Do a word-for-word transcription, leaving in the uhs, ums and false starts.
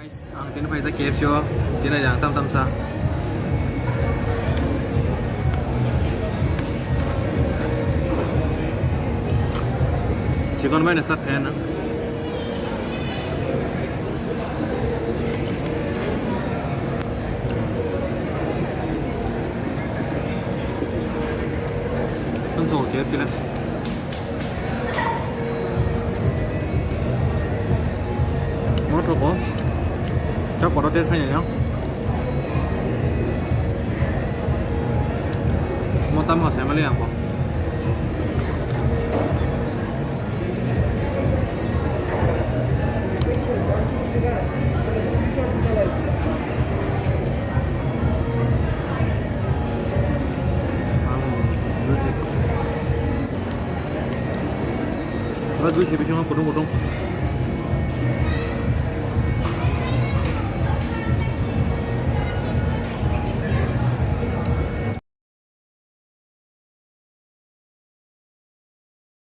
Ang tini phaijak K F C o, tini ang tam tam sa. Chicken bai na sa phen. Tong tong K F C le. Mo thoko. Chak kotor tei khaina yang. Mo tam ha family yang ko. Oro juice ni bisingo kutung kutung.